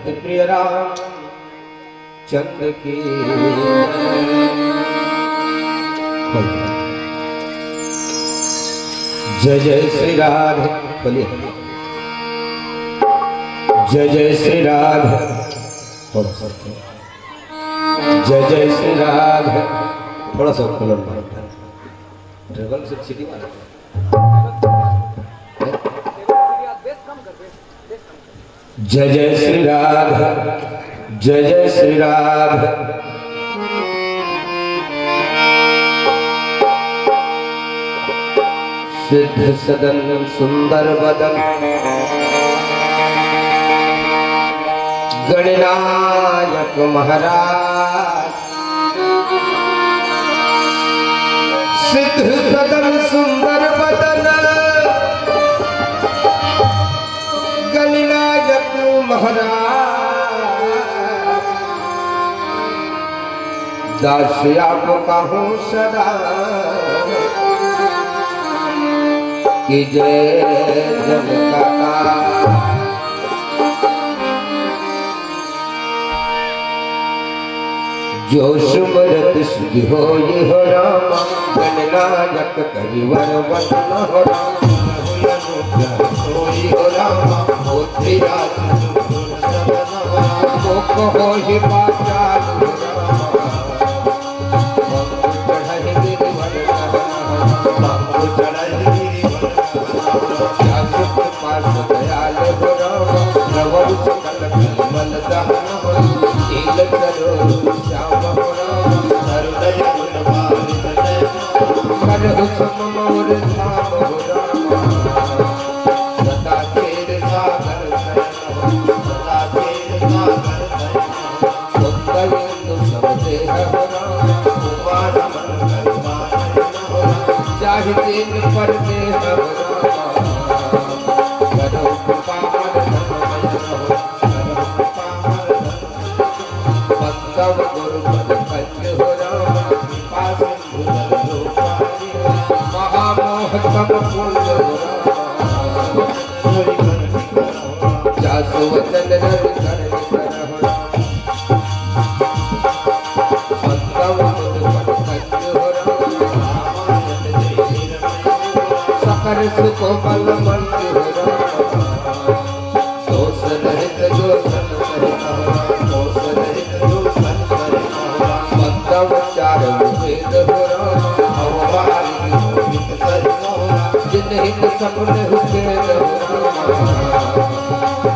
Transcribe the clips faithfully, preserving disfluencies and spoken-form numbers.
प्रिय राम चंद्र की जय। जय श्री राधे। बोलिए, जय जय श्री राधे। थोड़ा सा, जय जय श्री राधे। थोड़ा सा खोलन मारता है, ट्रेवल से सिटी मारा। जय जय श्री राधे। जय जय श्री राधे। सिद्ध सदन सुंदर बदन गणनायक महाराज। सिद्ध सदन सुंदर बदन गणनायक महाराज। दास आपका हूँ सदा कि जय जनता का। जो सुमरत सिद्धि होई हो रामा, गणनायक करिवर वदन हो रामा। होई अनुग्रह सोई हो रामा, बुद्धि राज सुगुण सदन हो रामा। मुख होई बाचाल हो रामा, बाबू चढ़ाई गिरिवर सदन हो रामा। बाबू चढ़ाई गिरिवर सदन हो रामा। क्या सुख पास दयाल हो रामा, नवल सकल कलमल दहन हो रामा। नील करो श्याम हो रामा, हृदय गुण मारित नयन हो रामा। करहु सम मोर धाम हो रामा, सदा क्षीर सागर शयन हो रामा। सदा क्षीर सागर शयन हो रामा। उदय इंदु सम देह हो रामा, उमा रमन करुणा नयन हो रामा। जाहि दीन पर देह हो रामा, करहु कृपा मरदन मयन हो रामा। करहु कृपा मरदन मयन हो रामा। वंदव गुरु पद कज हो रामा, कृपा सिंधु जल जो पाई हो रामा। महामोह तम कुंज हो रामा, जासु वचन रवि कर हो रामा। वंदव गुरु पद कज हो रामा, सकल सुख बल मंज हो रामा। दोष रहित जो सन कहे कहवा, दोष रहित जो सन कहे कहवा। वंदव चार वेद हो रामा, अवतार विभूषित कहे कहवा। जिन हित सपन हुकेन हो रामा,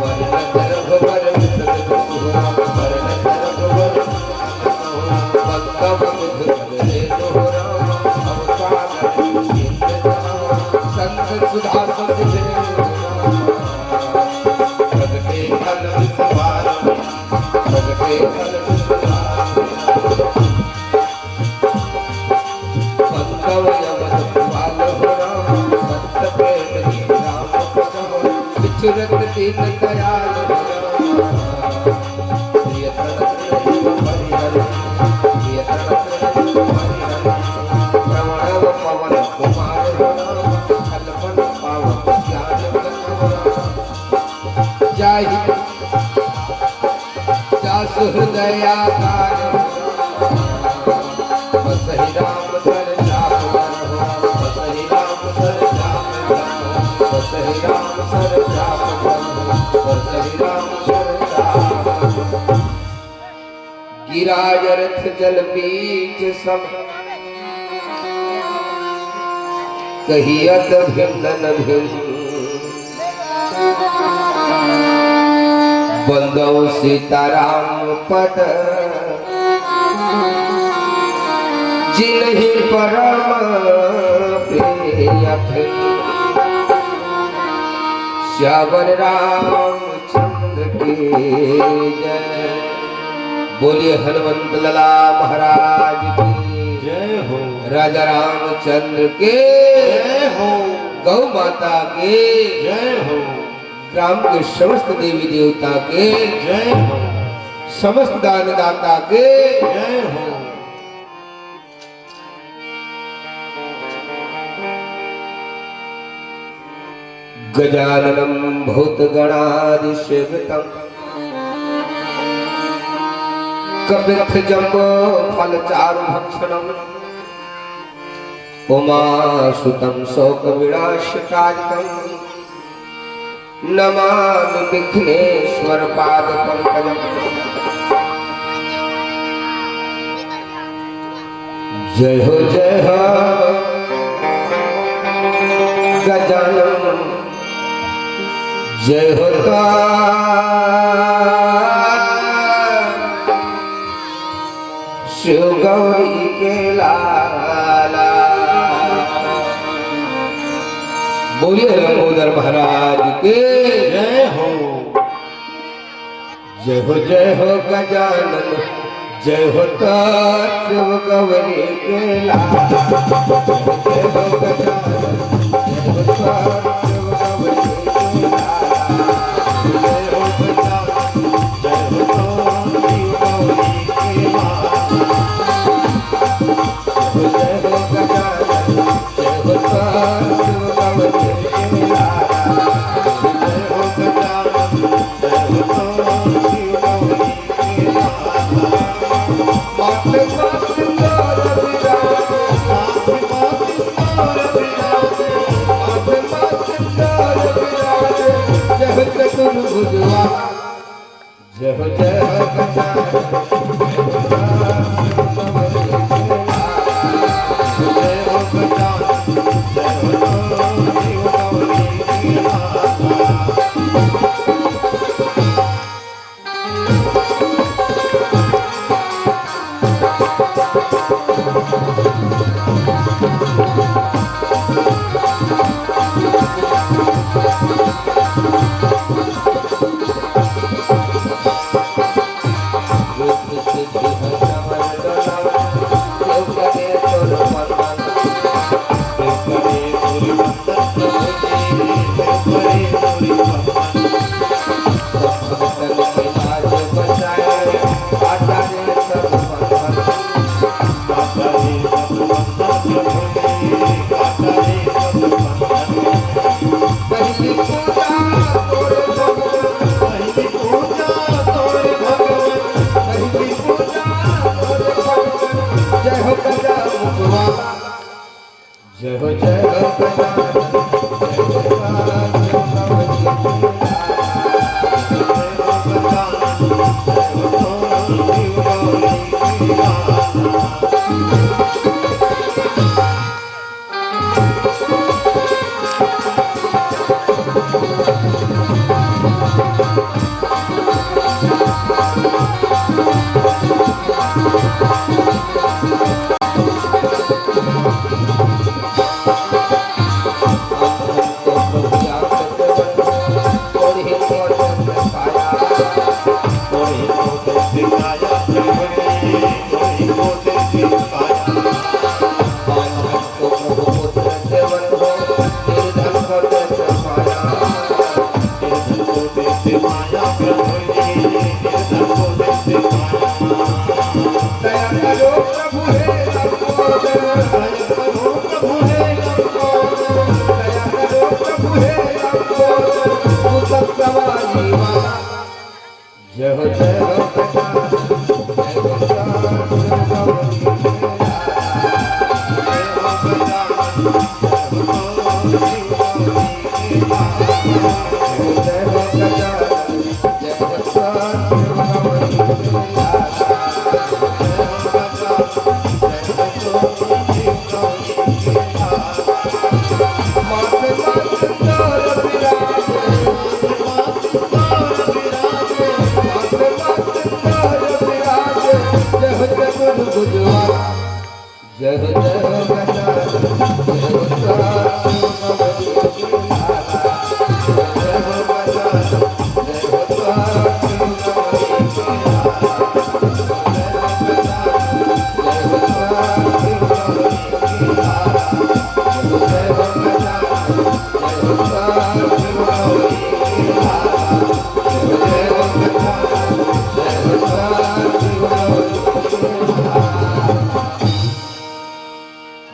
वरण तरफ वर विसरत हो रामा, वरण तरफ वर विसरत हो रामा। वंदव बुध कर रेन हो रामा, अवतार विभूषित कहे कहवा। संत सुधा सत देन हो रामा, प्रगटे फल विस्तार, प्रगटे फल विस्तार। वंदव अवध कुआल हो राम, संत प्रेम ही राम पद हो। विचरत दीन दयाल हो राम, प्रिय तड़प नहीं परिहर, प्रिय तड़प नहीं परिहर। श्रवण पवन कुमार हो राम, कलपन पावक ज्ञान कन हो राम। जाहि जासु हृदयाकार। बसहि राम सर चाप धरहु, बसहि राम सर चाप धरहु, बसहि राम सर चाप धरहु, बसहि राम सर चाप धरहु। गिरा अरथ जल बीच सम कहियत भिन्न न भिन्न। बंदौ सीताराम पद जिनहि परम प्रिय। सियावर रामचंद्र की जय। बोलिए हनुमंत लाला महाराज की जय हो। राजा रामचंद्र के जय हो। गौ माता के जय हो। ग्राम के समस्त देवी देवता के जय हो। समस्त दानदाता के जय हो। गजाननं भूतगणादिसेवितं कपित्थ जम्बो फल चारु भक्षणम उमा सुतम शोक विनाश कारकम नमामि विघ्नेश्वर पाद पंकजम। जय हो जय हो गजानन, जय हो का शिव गौरी के लाला। बोलिए लंबोदर महाराज की जय हो। जय हो जय हो गजानन, जय हो तो शिव गौरी के लाला। जय हो गजानन, जय हो तो शिव गौरी के लाला। जय हो गजानन, जय हो तो शिव गौरी के लाला। जय हो गजानन, जय हो तो शिव गौरी के लाला। जय हो गजानन, जय हो तो शिव गौरी के लाला। जय हो चतुर्भुज वाला। जय हो जय हो गजानन, जय हो गजानन, जय हो गजानन, जय हो शिव गौरी के लाला। जय हो जय हो गजानन, जय हो जय हो जय हो गजानन, जय हो गजानन, जय हो गजानन, जय हो गजानन, जय हो गजानन। जय हो जय हो गजानन, जय हो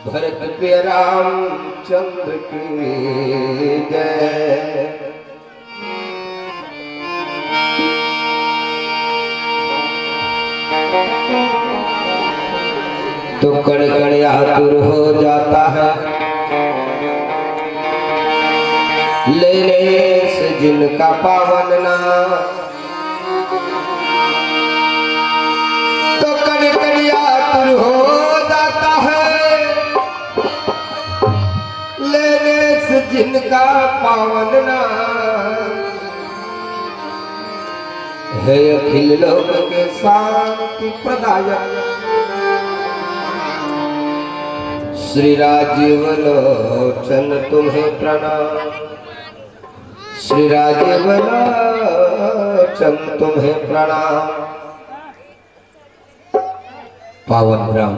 भरत प्रिय रामचंद्र की जय। कण कण आतुर हो जाता है, लेने से जिनका पावन नाम। तो कण कण आतुर हो जाता है, लेने से जिनका पावन नाम। हे अखिल लोक के शांति प्रदायक श्री राजीव लोचन तुम्हें प्रणाम, श्री राजीव लोचन तुम्हें प्रणाम। पावन ग्राम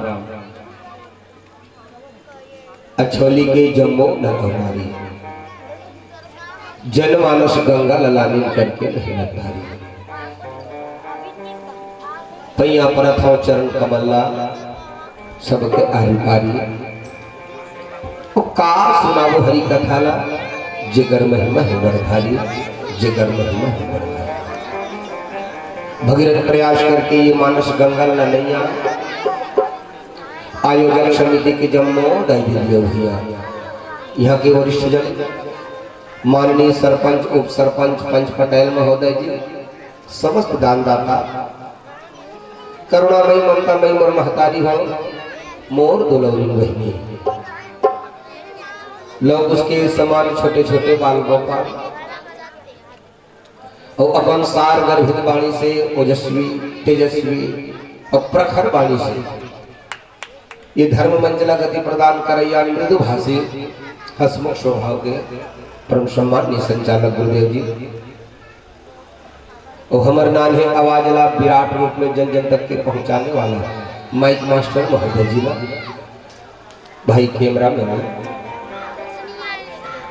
अछौली के जम्मो नर अउ नारी, जनमानस गंगा ल लानिन करके मेहनत भारी। पैया परत हव चरण कमल ला, सबके आरी पारी। ओ का सुनावो हरि कथा ला, जेकर महिमा हे बड़ भारी, जेकर महिमा हे बड़ भारी। भगीरथ प्रयास करके ये मानस गंगा ल नैया आयोजक समिति के जम्मो दाई दीदी भैया, यहाँ के वरिष्ठ जन, माननीय सरपंच, उप सरपंच, पंच पटेल महोदय जी, समस्त दानदाता, करुणामयी ममतामयी मोर महतारी हो, मोर दुलौरी बहिनी, लव कुश के समान छोटे छोटे बाल गोपाल, अउ अपन सार गर्भित बाणी से ओजस्वी, तेजस्वी अउ प्रखर बाणी से ये धर्म मंच ला गति प्रदान करैया मृदु भाषी हसमुख स्वभाव के परम सम्माननीय संचालक गुरुदेव जी, अउ हमर नान्हे आवाज ला विराट रूप में जन जन तक के पहुंचाने वाला माइक मास्टर महोदय जी ला, भाई कैमरा मैन,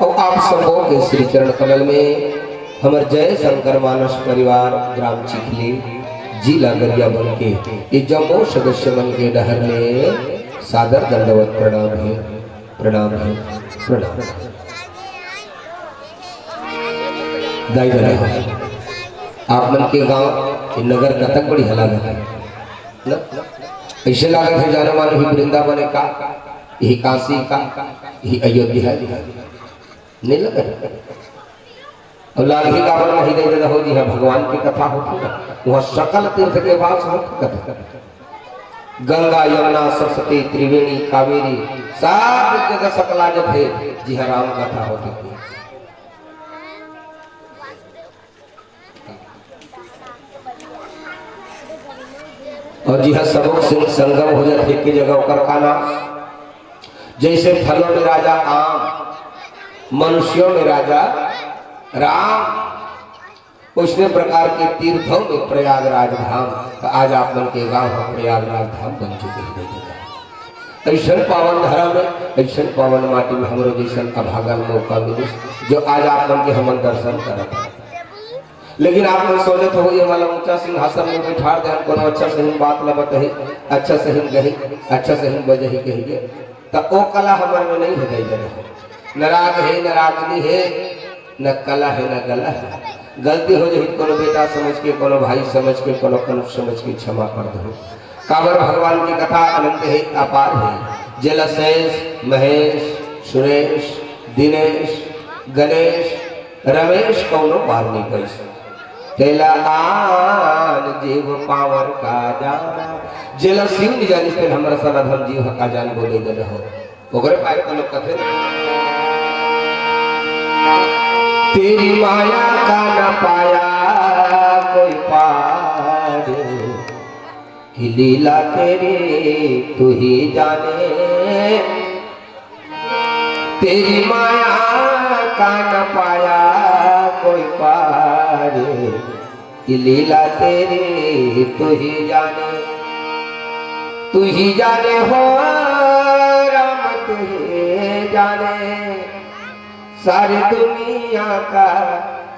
अउ आप सबो के श्री चरण कमल में हमर जय शंकर मानस परिवार ग्राम चिखली, जिला गरियाबंद के ये जम्मो सदस्य मन के डहर ले सादर दंडवत प्रणाम हे, प्रणाम हे, प्रणाम। दाई ददा, आप मन के गांव ये नगर कतक बढ़िया लागत हे। न? ऐसे लागत हे जानो मानो ही वृंदावन का, यही काशी का, यही अयोध्या हे। नहीं लगत? अउ लागही काबर नहीं दे दे हो जी, हाँ, भगवान के कथा होथे ना, वहाँ सकल तीर्थ के वास होथे कथा। गंगा, यमुना, सरस्वती, त्रिवेणी, कावेरी, सब जगह सकलाजत हे, जी हाँ, राम कथा होथे। अउ जिहां सबो सिंग संगम हो जाथे एक ही जगह, ओकर का नाम? जैसे फलों में राजा आम, मनुष्यों में राजा राम, उसने प्रकार के तीर्थों में प्रयागराज धाम। तो आज आप मन के गांव ह प्रयागराज धाम बन चुके हे। अइसन पावन धरा में, अइसन पावन माटी में हमरो जैसन अभागा ल मौका मिलिस, जो आज आप मन के हमन दर्शन करत हन। लेकिन आप मन सोचत हो, ये वाला ऊंचा सिंहासन में बैठार देहन, कोनो अच्छा सही बात ल बताही, अच्छा सही गही, अच्छा सही बजही कहिके, त ओ कला हमर में नहीं हे, दई दे हो। न राग हे, न रागनी हे, न कला हे, न गला हे। गलती हो जाही, कोनो बेटा समझ के, कोनो भाई समझ के, कोनो अनुज समझ के क्षमा कर दो। काबर भगवान के कथा अनंत हे, अपार हे। जेला शेष, महेश, सुरेश, दिनेश, गणेश, रमेश कौनो पार नहीं कइस। तेला आन जीव पावर का जाना। जेला शिव नहीं जानिस, तेन हमर सनातन जीव ह का जान बोले गए हो। ओकरे पाए तो लोग कथे, तेरी माया का न पाया कोई पार, कि लीला तेरी तू ही जाने। तेरी माया का न पाया कोई पार, कि लीला तेरी तू ही जाने। तू ही जाने हो राम, तू ही जाने। सारी दुनिया का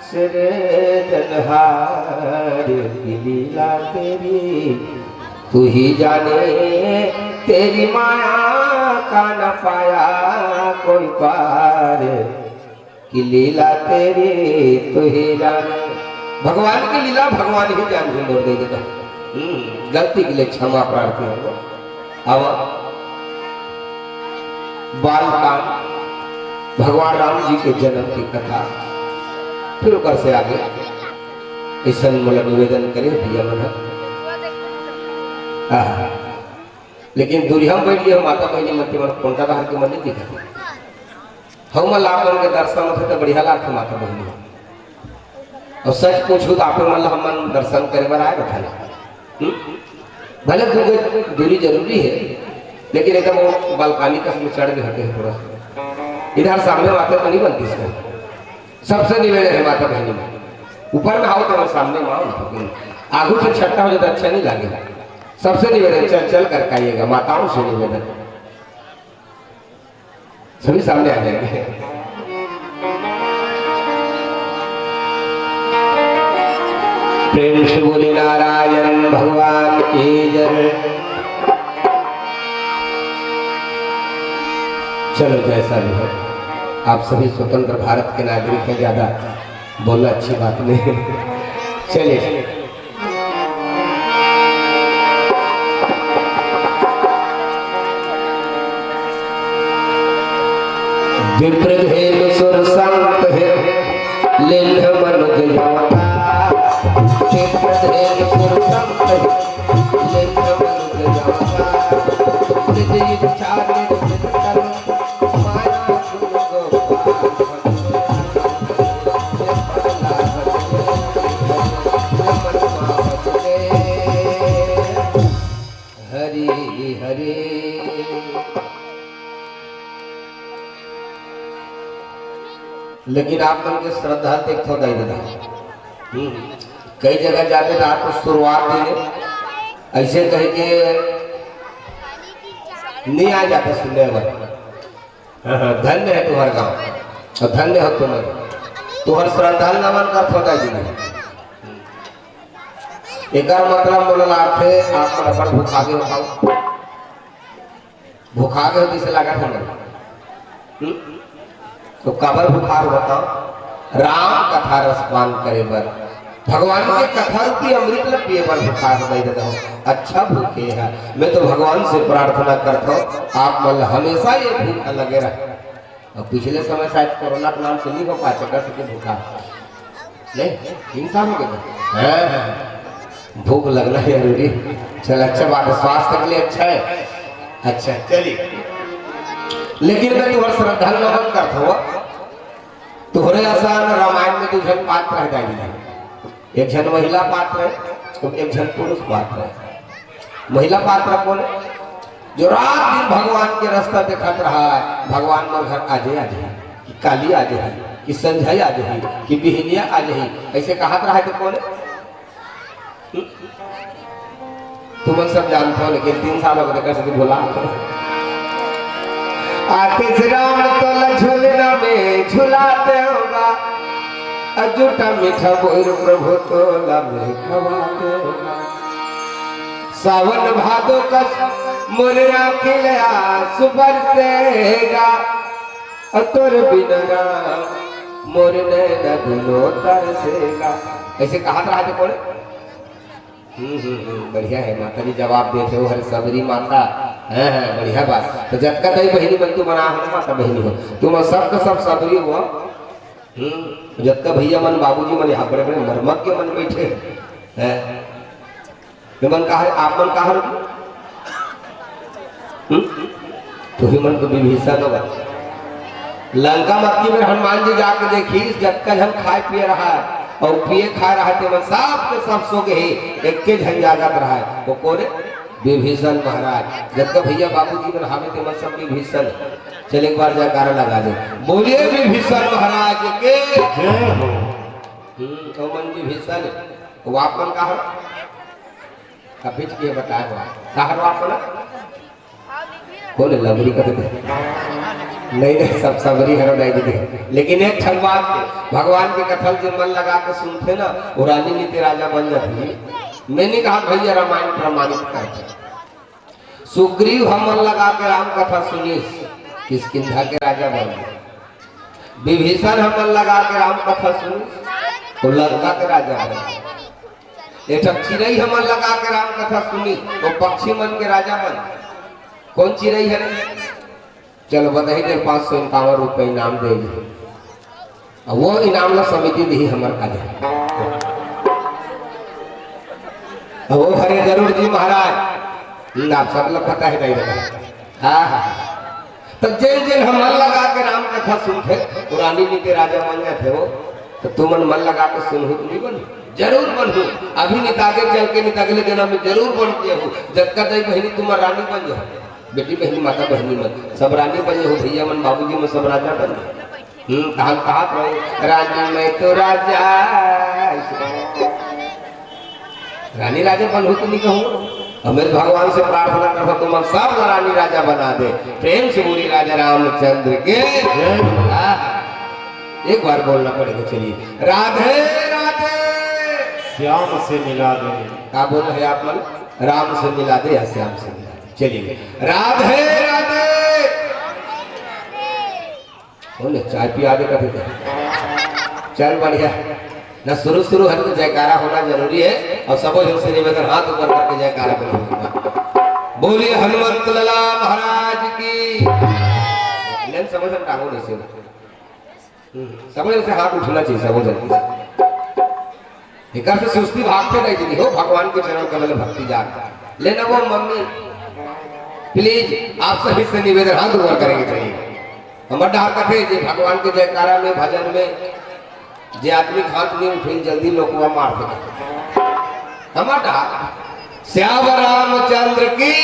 सिरजनहार, की लीला तेरी तू ही जाने। तेरी माया का न पाया कोई पार, की लीला तेरी तू ही जाने। भगवान की लीला भगवान ही जाने, मोर दई ददा। हम्म, गलती के लिए क्षमा प्रार्थी हो। अब बाल कांड, भगवान राम जी के जन्म की कथा, फिर ओकर से आगे अइसन मोला निवेदन करे भैया मन ह। आहा। लेकिन दूरिहा म बइठ गे हो माता बहिनी मन के, मन कोंटा डहर के मन नइ दिखत। हऊ मन ला अपन के दर्शन होथे त बढ़िया लागथे माता बहिनी। अउ सच पूछहू त आप मन ला हमन दर्शन करे बर आए रथन। हम्म? भले दू गज दूरी जरूरी हे, लेकिन एकदम वो बालकनी कस में चढ़ के हटे हे थोड़ा सा। इधर सामने माता तो नइ बनतिस। सबसे निवेदन हे माता बहिनी मन, ऊपर में हव त सामने में हव, आगू से छट्टा हो जाय त अच्छा नइ लागे। सबसे निवेदन, चल चल करके आइएगा, माताओं से निवेदन। सभी सामने आ जाएंगे। प्रेम से बोले नारायण भगवान की जय। चलो, जैसा भी हो, आप सभी स्वतंत्र भारत के नागरिक हैं, ज्यादा बोलना अच्छी बात नहीं। चलिए। विप्रधेनु सुर संत हे, लिन्ह मनुज अवतार। विप्रधेनु सुर संत हे, लिन्ह मनुज अवतार। निज इच्छा निर्मित कर्म, माया गुण गोपाल। हरि हरि। लेकिन आप मन के श्रद्धा देखो दाई ददा। हम्म। कई जगह जाते ना तो शुरुआत दिन ऐसे कह के नहीं आ जाता सुनने वाला। हाँ, हाँ, धन्य हे तुंहर गांव अउ धन्य हो तुमन। तुंहर श्रद्धा नमन करथों दाई जी। एकर मतलब मोला लागथे, आप मन अब्बड़ भुखागे हो। भुखागे हो जइसे लागत हे मोला। हम्म? तो काबर भुखागे हो बताओ? राम कथा रस पान करे बर। भगवान के कथा रूपी अमृत ल पिए बर भुखागे हो दाई ददा हो। अच्छा भूखे हे। मैं तो भगवान से प्रार्थना करथों, आप मन ल हमेशा ये भूख लगे रहे। अउ पिछले समय शायद कोरोना के नाम से नइ हो पाए, तेकर सेती भुखागे। नहीं, तीन साल हो गे। हाँ, हाँ। भूख लगना जरूरी। चल, अच्छा बात हे, स्वास्थ्य के लिए अच्छा हे। अच्छा, चलिए। लेकिन मैं तुंहर श्रद्धा नमन करथों। तुंहरे असन रामायण में दू झन पात्र हे दाई जी। एक झन महिला पात्र हे, एक झन पुरुष पात्र हे। महिला पात्र कोन हे? जो रात दिन भगवान के रस्ता देखत रहय, भगवान मोर घर आजे आजे, कि काली आजे, कि संझा आजे, कि बिहनिया आजे, अइसे कहत रहय तो कोन हे? हम्म? तुमन सब जानथो, लेकिन तीन साल हो गे, तेकर सेती भुला। आतिश राम तोला झुलना में झुलाते होगा, अजूठा मीठा बोर प्रभु तोला में खवाते होगा। सावन भादो कस मोर आँखी ले आँसू बरसेगा, अउ तोर बिना राम मोर नैना दुनो तरसेगा। अइसे कहत रहय तो कोन हे? हम्म, हम्म, हम्म, बढ़िया हे, माता जी जवाब देथे, ओ हरे सबरी माता। हाँ, हाँ, बढ़िया बात। तो जतका दाई बहिनी मन तुमन आए हो ना, माता बहिनी हो, तुमन सबके सब सबरी हो। हम्म, जतका भैया मन, बाबूजी मन, यहाँ बड़े-बड़े मर्मज्ञ मन बइठे हे। हैं? तुमन कहाँ, आप मन कहाँ रहो? हम्म? तुही मन तो विभीषण हो। लंका मत के बेर हनुमान जी जाके देखिस, जतका झन खाय पिए रहय अउ पिए खाय रहय, तेमन सब के सब सो गे हे, एक्के झन जागत रहय। वो कोन हे? विभीषण महाराज। जतका भैया बाबूजी मन हावे, तेमन सब विभीषण। चल, एक बार जयकारा लगा दे, बोलिए विभीषण महाराज के। जय हो। हम्म, तो मन विभीषण, वो आप मन कहाँ हो? अभी के बताए हो, कहाँ हो आप मन? कोन हे लबरी कर दे? नहीं, नहीं, सब सबरी हरो नहीं दे। लेकिन एक ठन बात हे, भगवान के कथा ल जे मन लगा के सुनथे ना, वो रानी नीति राजा बन जाथे। मैं नइ कहत भैया, रामायण प्रमाणित करथे। सुग्रीव ह मन लगा के राम कथा सुनिस, किष्किंधा के राजा बन गे। विभीषण ह मन लगा के राम कथा सुनिस, वो लंका के राजा बन गे। एक ठन चिरई ह मन लगा के राम कथा सुनिस, वो पक्षी मन के राजा बन गे। कोन चिरई हरे? चलो, बताही दे, पाँच सौ इक्यावन रुपये इनाम दे। अब वो इनाम ला समिति दी हमर काले। अब वो हरे गरुड़ जी महाराज, हम्म, आप सब लोग पता है नहीं बेटा। हाँ, हाँ। तो जेन जेन हम मन लगा के राम कथा सुनथे, वो रानी जी के राजा बन जाथे हो। तो तुमन मन लगा के सुनहू तो नहीं बनहू? जरूर बनहू। अभी नहीं तो आगे चल के, नहीं तो अगले जन्म में जरूर बन के हो। जतका दाई बहिनी तुम रानी बन जाओ, बेटी बहिनी माता बहिनी मन सब रानी बन जाओ, भैया मन बाबूजी मन सब राजा बन जाओ। हम्म, तो हम कहा तो रानी मैं तो राजा, रानी राजा बनहू तो नहीं कहूँ। हमें भगवान से प्रार्थना करता, तुम सब रानी राजा बना दे। प्रेम से बोली राजा रामचंद्र के। हाँ, एक बार बोलना पड़ेगा। चलिए, राधे राधे। श्याम से मिला दे। क्या बोल रहे आप मन? राम से मिला दे या श्याम से मिला दे। चलिए, राधे राधे। बोले, चाय पिया दे कभी तो। चल बढ़िया। ना, शुरू शुरू है तो जयकारा होना जरूरी है, और सबो जन से निवेदन, हाथ ऊपर करके जयकारा बोलो। बोलिए हनुमंत लाला महाराज की। लेन समझ में टांगो नहीं से। हम्म, सबो जन से हाथ उठना चाहिए, सबो जन। एकर से सुस्ती भागते नहीं दीदी हो, भगवान के चरण कमल भक्ति जाग। लेना वो मम्मी, प्लीज, आप सभी से निवेदन, हाथ ऊपर करेंगे चाहिए। हमर डहार कथे जे भगवान के जयकारा में, भजन में जे आदमी हाथ नहीं उठे, जल्दी लोकवा मार दे। हमर डहार श्याम रामचंद्र की,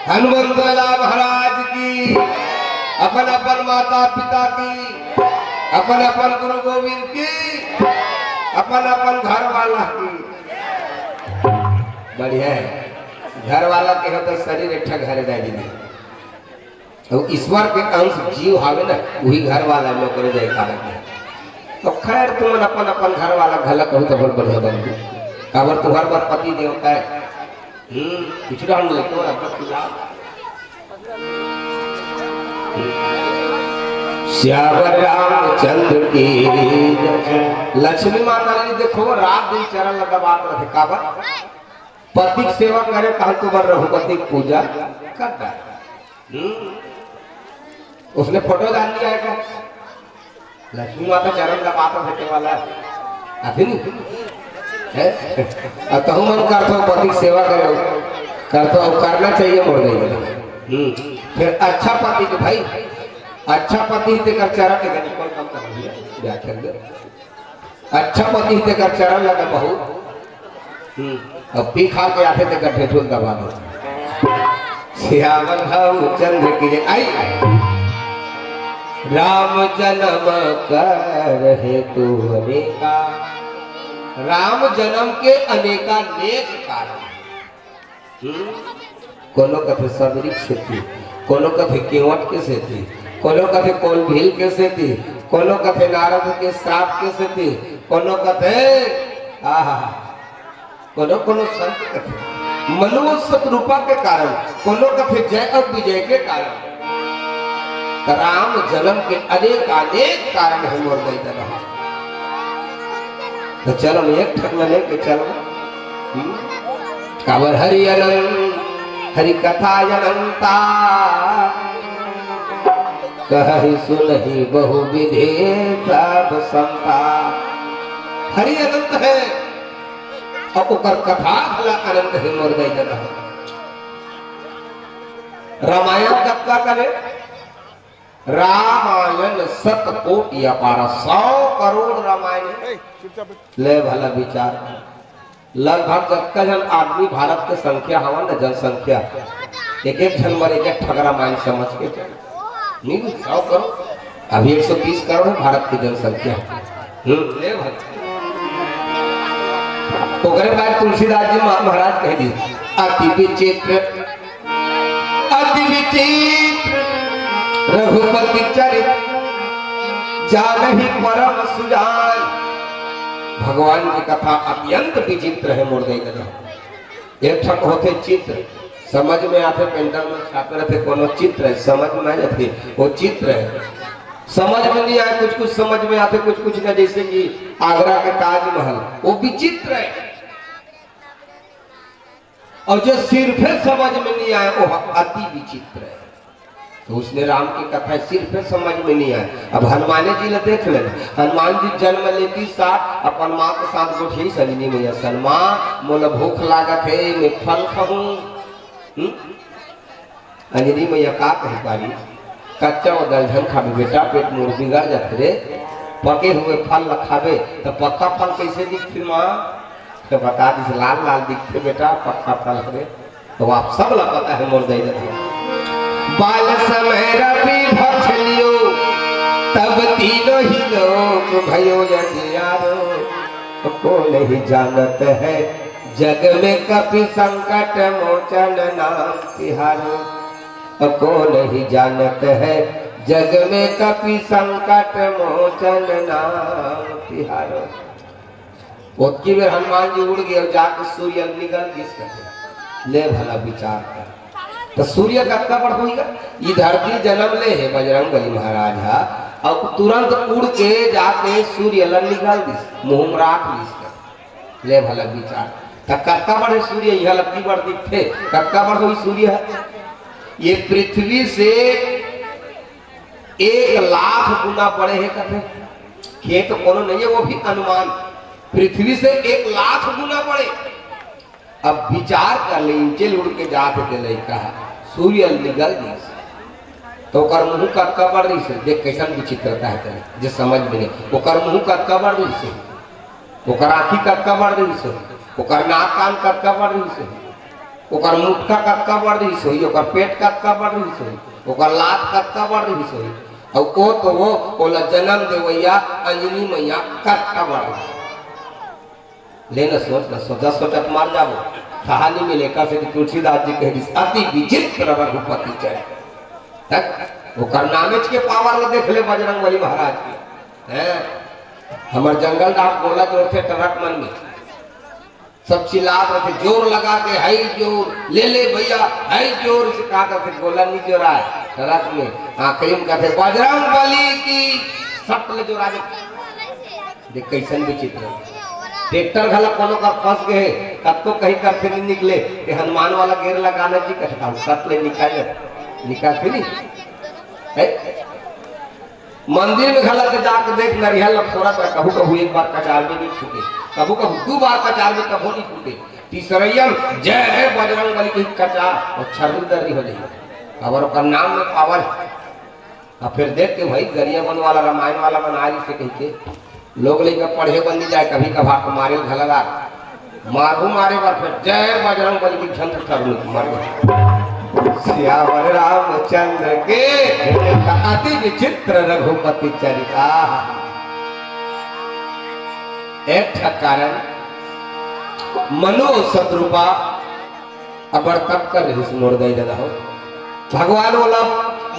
हनुमंत लाला महाराज की, अपन अपन माता पिता की, अपन अपन गुरु गोविंद की, अपन अपन घर वाला की। बढ़िया है, घर वाला के हो तो शरीर एक ठा घर दे दीदी। तो ईश्वर के अंश जीव हावे ना, वही घर वाला में ओकरे जयकारा के। तो खैर, तुमन अपन अपन घर वाला घला कहू तो बहुत बढ़िया बन गई। काबर तुहर बर पति देवता है। हम्म, पिछड़ा हम लेते हो, अब तक तुझा। श्याम रामचंद्र की जय। लक्ष्मी माता रानी देखो, रात दिन चरण लगा बात रहे। काबर? पति की सेवा करे, कहा तुम्हार रघुपति की पूजा करता है। हम्म। उसने फोटो डाल दिया है क्या? लक्ष्मी माता चरण का पात्र भेटने वाला है। अभी नहीं है? और तहु मन करथो, पति की सेवा करे, करथो, और करना चाहिए, मोर नहीं। हम्म। फिर अच्छा पति के भाई, अच्छा पति तेकर चरण के गणित पर कम कर दिया, व्याख्या दे। अच्छा पति तेकर चरण लगा बहू। हम्म, अब पी खा के आथे तेकर ढेठुल दबा दो। सियावर रामचंद्र की जय। आई, राम जन्म कर हेतु अनेका, राम जन्म के अनेकानेक कारण। हम्म? कोनो कथे सदरी के सेती, कोनो कथे केवट के सेती, कोनो कथे कोलभील के सेती, कोनो कथे नारद के श्राप के सेती, कोनो कथे, आहा, कोनो कोनो संत कथे मनुष्य सतरूपा के कारण, कोनो कथे जय और विजय के कारण। त राम जन्म के अनेकानेक कारण है मोर दई ददा। तो चलो, एक ठक में लेके चलो। हम्म? काबर हरि अनंत, हरि कथा अनंता, कहहि सुनहि बहु विधि सब संता। हरि अनंत है, और ओकर कथा भला अनंत है मोर दई ददा। रामायण कतका करे? रामायण सत कोटि अपारा, सौ करोड़ रामायण है। ले भला विचार, लगभग जतका झन आदमी भारत के संख्या हवा न, जनसंख्या, एक एक झन बर एक एक ठक रामायण समझ के चल। नहीं, सौ करोड़, अभी एक सौ तीस करोड़ है भारत की जनसंख्या। हम्म, ले भला। ओकरे बाद तुलसीदास जी महा-, महाराज कह दी, अति विचित्र अति विचित्र रघुपति चरित, जानहि परम सुजान। भगवान की कथा अत्यंत विचित्र है मोर दई ददा। एक ठक होथे चित्र, समझ में आथे, पेंडल में छापे रहथे, कोनो चित्र है, समझ में आ जाथे, वो चित्र है। समझ में नहीं आए, कुछ कुछ समझ में आथे, कुछ कुछ ना, जैसे कि आगरा के ताजमहल, वो विचित्र है। और जो सिर्फे समझ में नहीं आए, वो अति विचित्र है। तो उसने राम की कथा सिर्फ समझ में नहीं आया। अब हनुमाने जी ला देख लेना, हनुमान जी जन्म लेती साथ अपन माँ के साथ गोठियाइस, "अंजनी मैया सन, माँ मोला भूख लागत हे, मैं फल खाहूँ।" हम्म? अंजनी मैया का कही पारी, "कच्चा व दलहन खाबे बेटा, पेट मोर बिगड़ जाथे रे, पके हुए फल ला खाबे त पक्का फल कैसे दिखथे माँ?" तो बता दिस, "लाल लाल दिखथे बेटा, पक्का फल हरे।" तो आप सब ला पता है मोर दई ददा। बाल समय रवि भक्ष लियो, तब तीनों ही लोक भयो अंधियारो। को नहीं जानत है जग में कपि संकट मोचन नाम तिहारो। को नहीं जानत है जग में कपि संकट मोचन नाम तिहारो। ओतकी बेर हनुमान जी उड़ गे अउ जाके सूर्य निकल गिस कथे। ले भला विचार कर, त सूर्य कतका बड़ होही गा? ई धरती जनम ले हे बजरंग बली महाराज हा, अउ तुरंत उड़ के जाके सूर्य ल निगल दिस, मुँह म राख लिस कथे। ले भला विचार, त कतका बड़ हे सूर्य? इहाँ ल अतकी बड़ दिखथे, कतका बड़ होही सूर्य ह? ये पृथ्वी से एक लाख गुना बड़े हे कथे। खेत कोनो नहीं है, वो भी अनुमान, पृथ्वी से एक लाख गुना बड़े। अब विचार कर ले, इंचे ले उड़ के जात हे लइका, सूर्य निकल दिस, तो ओकर मुँह कतका बड़ रहिस हे, देख कैसन विचित्रता है तेला, जे समझ में नहीं। ओकर मुँह कतका बड़ रहिस हे, ओकर आँखी कतका बड़ रहिस हे, ओकर नाक कान कतका बड़ रहिस हे, ओकर मुटका कतका बड़ रहिस होही, ओकर पेट कतका बड़ रहिस होही, ओकर लात कतका बड़ रहिस होही। अउ ओ तो वो, ओला जन्म देवइया अंजनी मैया कतका बड़ रहिस। ले न सोच, न सोचा, सोचत मर जाबो। कहानी में लेकर से कि तुलसीदास जी कह दिस, "अति विचित्र रघुपति चरित।" तक ओकर नामेच के पावर ल देख ले बजरंग बली महाराज के। हैं? हमर जंगल डाहर गोला जोरथे ट्रक मन में, सब चिल्लात रहिथे, "जोर लगा के, हई जोर, ले ले भैया, हई जोर," से कहा करथे, गोला नहीं जोराय ट्रक में। आखिरी में कहथे, "बजरंग बली की," सट ले जोरा दे। देख कैसन विचित्र। ट्रैक्टर घला कोनो कर फंस गए, कब तो कहीं करथे नहीं निकले, कि हनुमान वाला गेर लगाना जी, कहथे, "हम सट ले निकाल, निकाल फिर नहीं।" है? मंदिर में घला के जाके देख, नरिहर ल फोरत रहे, कभू कभू एक बार कचार में नहीं फूटे, कभू कभू दू बार कचार में, कभू नहीं फूटे। तीसरैया में जय है बजरंग बली की कचार, अउ छर्री दर्री हो जाही। अब ओकर नाम में पावर है। अब फिर देख के भाई गरियाबंद वाला, रामायण वाला बना रही से कह के लोग लेकर पढ़े बंदी जाए, कभी कभार तो मारे घला ला। मारू मारे बर फेर जय बजरंग बली की झंड उठा रूप मर गए। सियावर रामचंद्र के अति विचित्र रघुपति चरिता। एक ठा कारण मनु सतरूपा अबर तप कर रहिस मोर दई ददा हो। भगवान ओला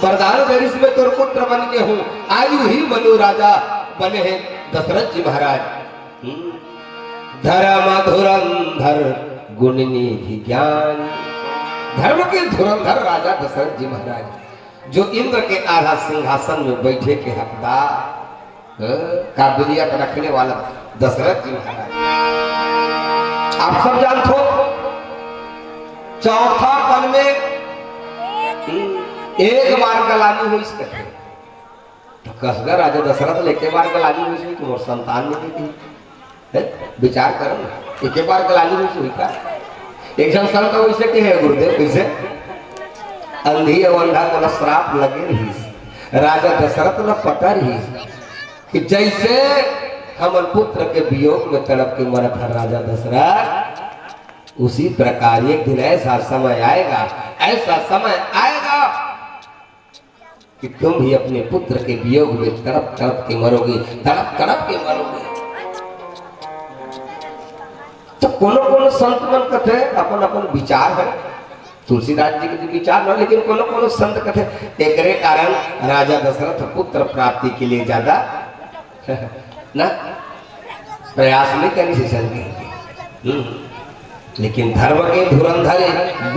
वरदान दे रिहिस, "मैं तोर पुत्र बन के हूँ।" आयु ही मनु राजा बने हैं दशरथ जी महाराज। हम्म। धर्म धुरंधर गुण निधि ज्ञान। धर्म के धुरंधर राजा दशरथ जी महाराज, जो इंद्र के आधा सिंहासन में बैठे के हकदार, हाँ, काबिलियत रखने वाला दशरथ जी महाराज। आप सब जानत हो, चौथापन में, हम्म, एक बार गलानी होइस कथे। तो कस गा राजा दशरथ ल एके बार गलानी होइस कि मोर संतान नहीं देती। हैं? विचार करो ना, एके बार गलानी होइस होही का? एक झन संत वैसे के है गुरुदेव, कैसे? अंधी अउ अंधा मोला श्राप लगे रहिस, राजा दशरथ ल पता रहिस कि जैसे हमन पुत्र के वियोग में तड़प के मरत हन राजा दशरथ, उसी प्रकार एक दिन ऐसा समय आएगा, ऐसा समय आएगा कि तुम भी अपने पुत्र के वियोग में तड़प तड़प के मरोगे, तड़प तड़प के मरोगे। तो कोनो कोनो संत मन कथे अपन अपन विचार है, तुलसीदास जी के भी विचार न, लेकिन कोनो कोनो संत कथे एकरे कारण राजा दशरथ पुत्र प्राप्ति के लिए ज्यादा ना प्रयास नहीं करिस संत। हम्म। लेकिन धर्म के धुरंधर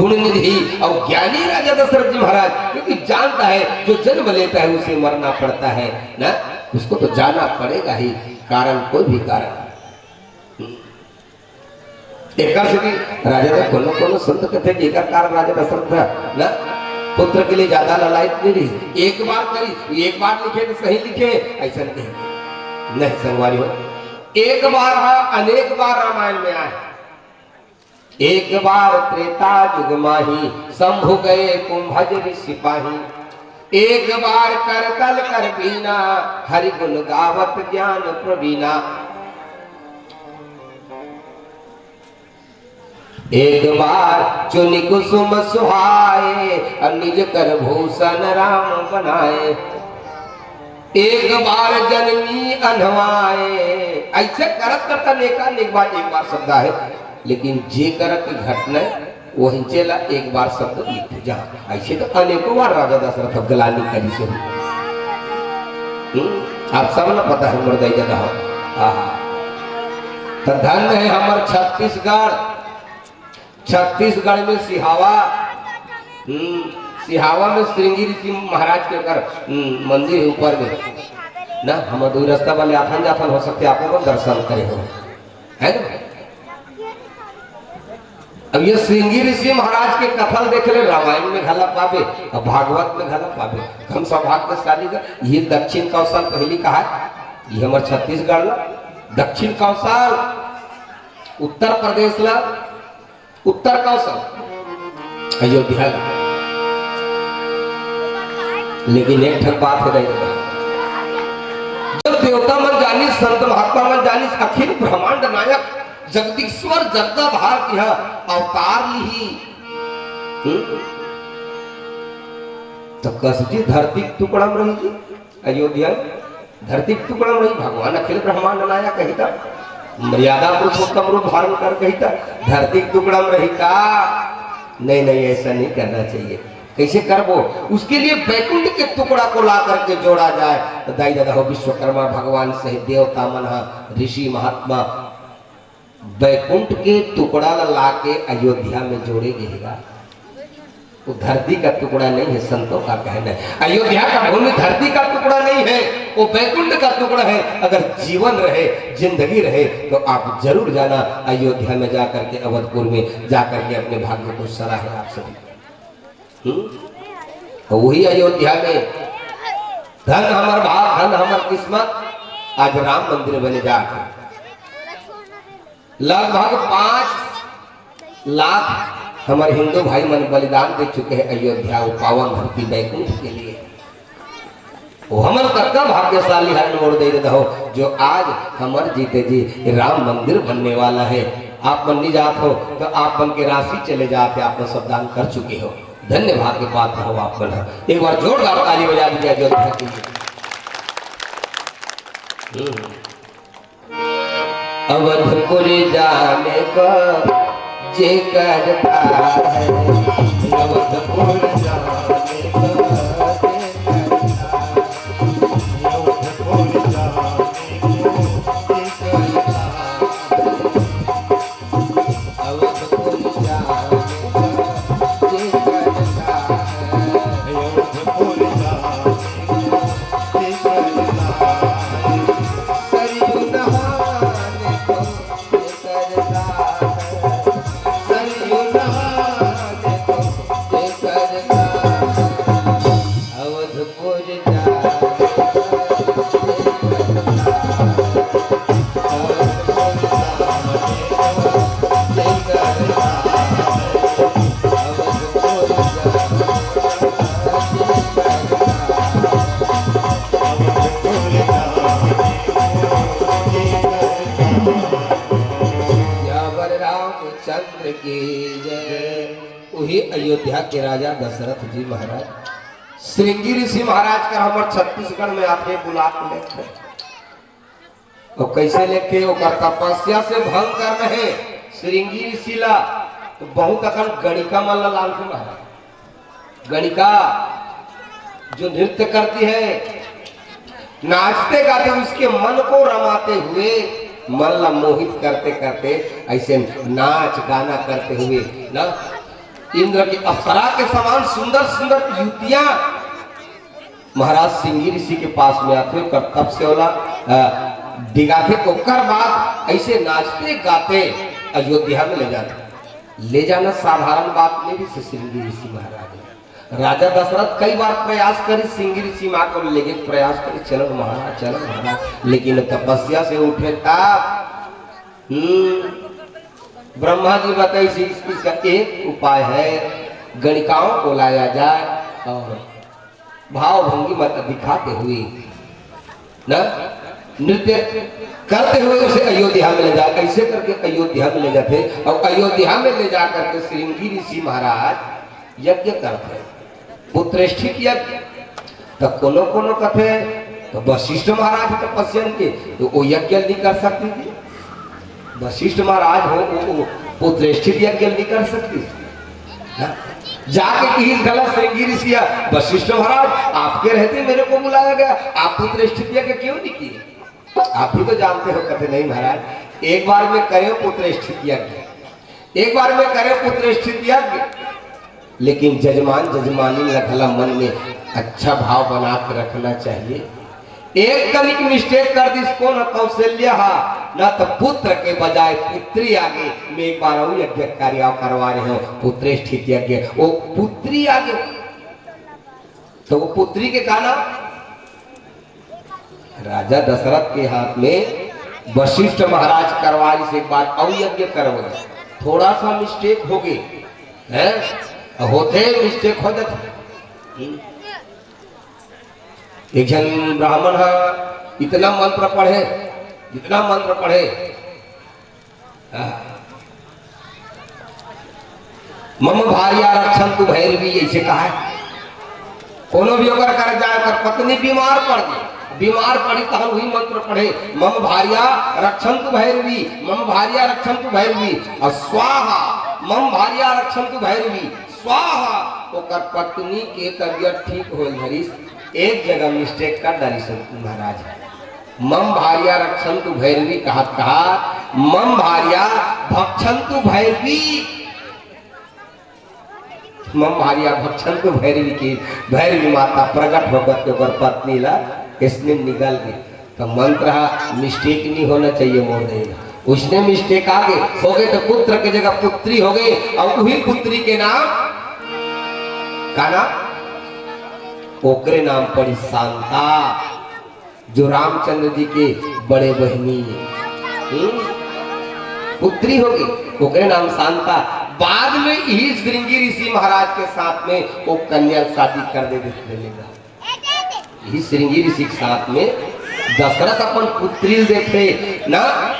गुण निधि अउ ज्ञानी राजा दशरथ जी महाराज, क्योंकि जानता है जो जन्म लेता है उसे मरना पड़ता है ना, उसको तो जाना पड़ेगा ही, कारण कोई भी कारण। एकर सेती राजा तो कोनो कोनो संत कथे कि एकर कारण राजा दशरथ था ना। पुत्र के लिए ज्यादा ललायत नहीं रही। एक बार करी, एक बार लिखे तो सही लिखे, ऐसा नहीं। नहीं संगवारी हो, एक बार हा अनेक बार रामायण में आए। एक बार त्रेता युग माही, शंभु गए कुंभज ऋषि पाही। एक बार करतल कर बीना, हरि गुण गावत ज्ञान प्रवीणा। एक बार चुनि कुसुम सुहाए, और निज कर भूषण राम बनाए। एक बार जनमी अनवाए। ऐसे करत करत अनेकानेक बार, एक बार शब्द है, लेकिन जे करत की घटना है, वही चला एक बार शब्द लिख जा। ऐसे तो अनेकों बार राजा दशरथ अब गलानी करी से। हम्म? आप सब ना पता है, मुर्दा ही जगह हो। आहा। तो धन्य है हमर छत्तीसगढ़। छत्तीसगढ़ में सिहावा, हम्म, सिहावा में श्रृंगी ऋषि महाराज के ओकर, हम्म, मंदिर है ऊपर में। ना, हम दो रास्ता वाले आथन जाथन, हो सकते आपको दर्शन करे हो, है ना? अब ये श्रृंगी ऋषि महाराज के कथा देख ले, रामायण में घला पाबे, अब भागवत में घला पाबे। हम सौभाग्यशाली का, ये दक्षिण कौशल पहली कहा है, ये हमर छत्तीसगढ़ ला, दक्षिण कौशल, उत्तर प्रदेश ला, उत्तर कौशल, अयोध्या। लेकिन एक ठन बात है दाई ददा, जब देवता मन जानिस, संत महात्मा मन जानिस, अखिल ब्रह्मांड नायक जगदीश्वर जगदाधार के ह अवतार लिही, हम्म? तो कस जी धरती के टुकड़ा में रही जी, अयोध्या धरती के टुकड़ा में रही, भगवान अखिल ब्रह्मांड नायक कही था, मर्यादा पुरुषोत्तम रूप धारण कर कही था, धरती के टुकड़ा में रही का? नहीं, नहीं, ऐसा नहीं करना चाहिए। कैसे करबो? उसके लिए बैकुंठ के टुकड़ा को ला करके जोड़ा जाए। तो दाई ददा हो, विश्वकर्मा भगवान सहित देवता मन हा, ऋषि महात्मा बैकुंठ के टुकड़ा ला लाके अयोध्या में जोड़े गे हे गा। वो धरती का टुकड़ा नहीं है, संतों का कहना है। अयोध्या का भूमि धरती का टुकड़ा नहीं है, वो बैकुंठ का टुकड़ा है। अगर जीवन रहे, जिंदगी रहे, तो आप जरूर जाना अयोध्या में जाकर के, अवधपुर में जाकर के अपने भाग्य को सराहे आप सभी। हम्म? तो वही अयोध्या में धन हमर भाग, धन हमर किस्मत, आज राम मंदिर बने जाके लगभग पाँच लाख हमर हिंदू भाई मन बलिदान दे चुके हैं अयोध्या, वो पावन धरती बैकुंठ के लिए। वो हमर कतका भाग्यशाली है, मोर दे दहो, जो आज हमर जीते जी राम मंदिर बनने वाला है। आप मन नहीं जात हो तो आप मन के राशि चले जाते, आप मन सब दान कर चुके हो। धन्यवाद के पात्र हो आप मन। एक बार जोरदार ताली बजा दीजिए अयोध्या के लिए। हम्म। अवधपुर जाने को जे करता है, अवधपुर जाने को जे करता है, अवधपुर जाने को जे करता है, अवधपुर जाने को जे करता है, अवधपुर जाने को जे करता है। सरयू नहाने को सियावर रामचंद्र की जय। वही अयोध्या के राजा दशरथ जी महाराज, श्रृंगी ऋषि महाराज का हमर छत्तीसगढ़ में आके बुला के लेथे। और कैसे लेके ओकर तपस्या से भंग करना है श्रृंगी ऋषि ला, तो बहुत अकन गणिका मन ला लानथे महाराज। गणिका जो नृत्य करती है, नाचते गाते उसके मन को रमाते हुए, मन ला मोहित करते करते ऐसे नाच गाना करते हुए ना, इंद्र की अप्सरा के समान सुंदर सुंदर युवतियां महाराज श्रृंगी ऋषि के पास में आथे, ओकर तप से ओला, अ, डिगाथे, ओकर बाद ऐसे नाचते गाते अयोध्या में ले जाथे। ले जाना साधारण बात नहीं रहिस श्रृंगी ऋषि महाराज। राजा दशरथ कई बार प्रयास करिस, श्रृंगी ऋषि माँ को लेगे के प्रयास करिस, "चलो महाराज, चलो महाराज," लेकिन तपस्या से उठे तब, हम्म, ब्रह्मा जी बताइस, "इसका एक उपाय है, गणिकाओं को लाया जाए और भाव भंगी मत दिखाते हुए, ना, नृत्य करते हुए उसे अयोध्या में ले जाए।" ऐसे करके अयोध्या में ले जाथे और अयोध्या में ले जा करके श्रृंगी ऋषि महाराज यज्ञ करथे, पुत्रेष्ठित यज्ञ। तो कोनो कोनो कथे, "तो वशिष्ठ महाराज तपस्या के, तो वो यज्ञ नहीं कर सकती थी?" वशिष्ठ महाराज हो, वो, वो पुत्रेष्ठित यज्ञ नहीं कर सकती? हाँ? जाके कही गलत श्रृंगी ऋषि, "वशिष्ठ महाराज, आपके रहते मेरे को बुलाया गया, आप पुत्रेष्ठित यज्ञ क्यों नहीं किए? आप भी तो जानते हो।" कहते, "नहीं महाराज, एक बार में करे पुत्रेष्ठित यज्ञ, एक बार में करे पुत्रेष्ठित यज्ञ।" लेकिन जजमान जजमानी ला घला मन में अच्छा भाव बना के रखना चाहिए। एक कनिक मिस्टेक कर दिस कोन ह, कौशल्या हा, ना तो पुत्र के बजाय पुत्री आगे। मैं एक बार अउ यज्ञ कार्य करवा रहे हो, पुत्रेष्ठित यज्ञ, वो पुत्री आगे। तो वो पुत्री के का नाम? राजा दशरथ के हाथ में वशिष्ठ महाराज करवाइस, एक बार अउ यज्ञ करवाइस, थोड़ा सा मिस्टेक हो गई है, होथे, मिस्टेक हो जाथे। एक झन ब्राह्मण हा इतना मंत्र पढ़े, इतना मंत्र पढ़े, हाँ। "मम भार्या रक्षंतु भैरवी," ऐसे कहा है। कोनो भी ओकर कर जाए, ओकर पत्नी बीमार पड़ गई, बीमार पड़ी, तहन वही मंत्र पढ़े, "मम भार्या रक्षंतु भैरवी, मम भार्या रक्षंतु भैरवी," और "स्वाहा, मम भार्या रक्षंतु भैरवी, स्वाहा।" ओकर पत्नी के तबियत ठीक हो धरिस, एक जगह मिस्टेक कर डारिस महाराज। "मम भार्या रक्षंतु भैरवी" कहत कहत "मम भार्या भक्षंतु भैरवी।" "मम भार्या भक्षंतु भैरवी" की भैरवी माता प्रकट होकर के ओकर पत्नी ला इसने निगल गई। तो मंत्र हा मिस्टेक नहीं होना चाहिए मोर दे। उसने मिस्टेक आ गई, हो गए तो पुत्र की जगह पुत्री हो गई, और वही पुत्री के नाम का नाम, ओकरे नाम पड़ी शांता, जो रामचंद्र जी के बड़े बहनी, हम्म, पुत्री हो गई, ओकरे नाम शांता। बाद में यही श्रृंगी ऋषि महाराज के साथ में वो कन्या शादी कर दे देते लेगा। यही श्रृंगी ऋषि के साथ में दशरथ अपन पुत्री देखे ना,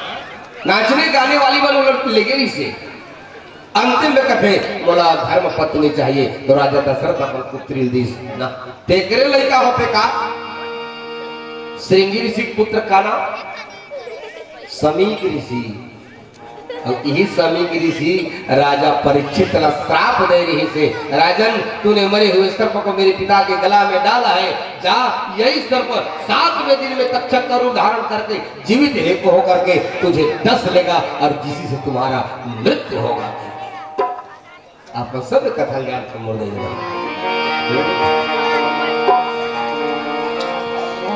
नाचने गाने वाली बन लेगे इसे। अंतिम में कथे, "मोला धर्म पत्नी चाहिए," तो राजा दशरथ अपन पुत्री दिस ना। तेकरे लइका होते का? श्रृंगी ऋषि के पुत्र का नाम? समीक ऋषि। अब यही समीक ऋषि राजा परीक्षित ला श्राप दे रही से, "राजन, तूने मरे हुए सर्प को मेरे पिता के गला में डाला है, जा यही सर्प सातवें दिन में तक्षक का रूप धारण करके जीवित एक होकर के तुझे डस लेगा और जिसी से तुम्हारा मृत्यु होगा।" आपको सब कथा ज्ञान संबंध है।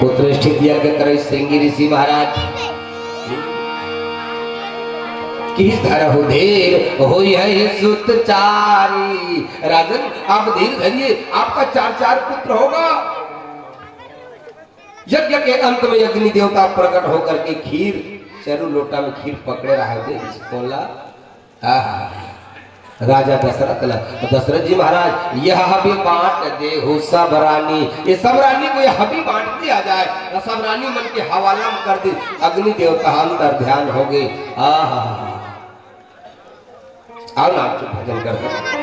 पुत्रेष्ठित यज्ञ करे श्रृंगी ऋषि महाराज। "की धरहु धीर होई है सुत चारी।" राजन, आप धीर धरिए, आपका चार चार पुत्र होगा। यज्ञ के अंत में अग्नि देवता प्रकट होकर के खीर, चारों लोटा में खीर पकड़े रहा थे, इसको ला आहा। राजा दशरथ ला, दशरथ जी महाराज, "यह हबी बांट देहु सब रानी," ये सब रानी को यह हबी बांट दिया जाए, तो सब रानी मन के हवाला में कर दी। अग्नि देवता अंतर ध्यान हो गए। आहा। आओ ना, आप भजन कर दो।